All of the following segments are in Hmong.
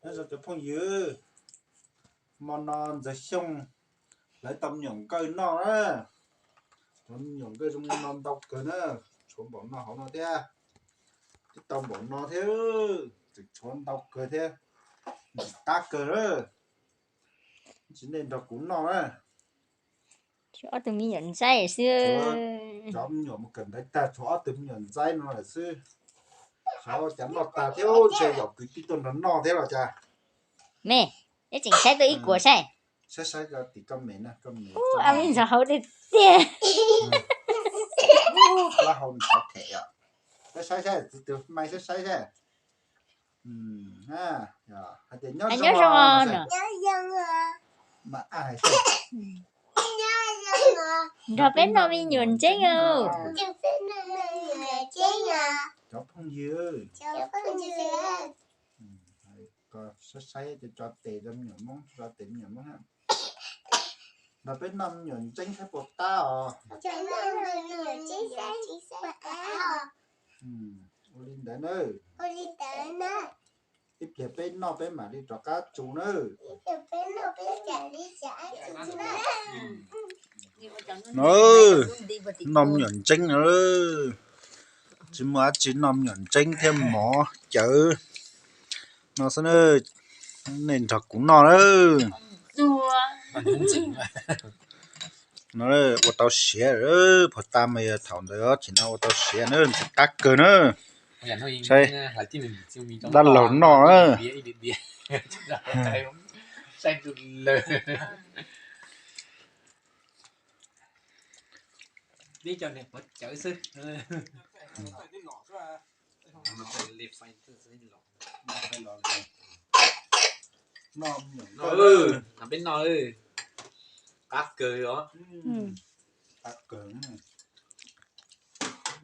Nyob zoo cov phooj ywg, hmo no Ntxawg Xyooj lawv tau me nyuam nkawj noj na. Cov me nyuam nkawj zoo li no ntau kawg na, tshuav npaum no hauv no thiab, twb tau npaum no thiab, tseem tshuav ntau kawg thiab, ntxim qab kawg na. Tsis nej nrog kuv noj na. Tshuav ob tug me nyuam ntxaib xwb. Cov me nyuam mus kawm ntawv tag tshuav ob tug me nyuam ntxaib no lawm xwb. Xyov cas noj tag thiab, ntshe yog kwv tij tuaj nrog noj thiab los cas. Me, neb tseem saib tuaj ib kuam saib. Saib saib koj tim koj me na, koj me. Ub, a me ntxhov hauv tiag tiag. Plaub hau me ntxhov them yom. Saib saib saib, txiv tus mai saib saib saib. Hais tias nyob zoo no. Nrog peb noj me nyuam ntseeb os. Cov phooj ywg, saib saib cov tso tes rau me nyuam Hmoob, tso tes me nyuam Hmoob. Nrog peb noj me nyuam ntseeb saib puas qab os. Ua li ntawd na. Ib pliag peb noj peb mam li rov qab tsus na. No, noj me nyuam ntseeb no. Tsis muaj dab tsi, noj me nyuam ntseeb thiab mov cawv no xwb na. Nej nrog kuv noj na. No ua tau siav, phua tas mas yog thaum ntawd, thaum no ua tau siav na, ntxim qab kawg na. Saib, dab laug noj na. Peb noj, qab kawg os. Qab kawg.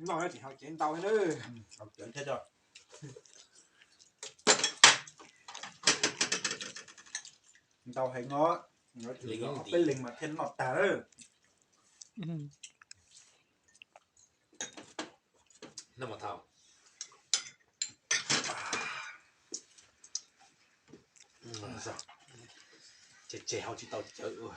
Noj tsis haus cev ntau thiab. Ntau heev os. Peb leeg mas thiaj noj tag. Tseg tseg hauv tsis tau cawv ua.